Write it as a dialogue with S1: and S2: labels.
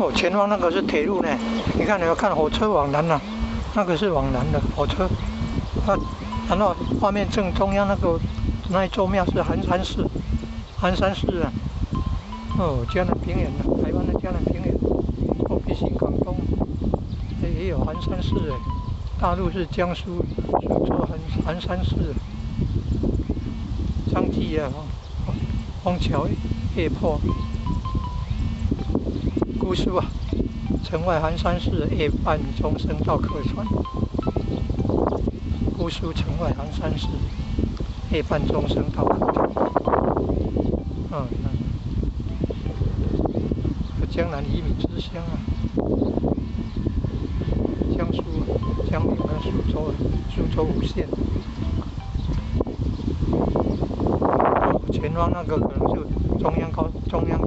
S1: 哦，前方那個是鐵路呢，你看，你要看火車往南啊，那個是往南的火車。啊，然後畫面正中央那個那一座廟是寒山寺，寒山寺啊。哦，嘉南平原啊，台灣的嘉南平原，哦，比新港東，也有寒山寺哎。大陸是江蘇蘇州寒山寺。張繼啊，楓橋夜泊。姑蘇啊，城外寒山寺，夜半鐘聲到客船。姑蘇城外寒山寺，夜半鐘聲到客船。嗯，江南魚米之鄉啊，江蘇江寧啊，蘇州啊，蘇州吳縣。哦，前方那個可能是中央高中央。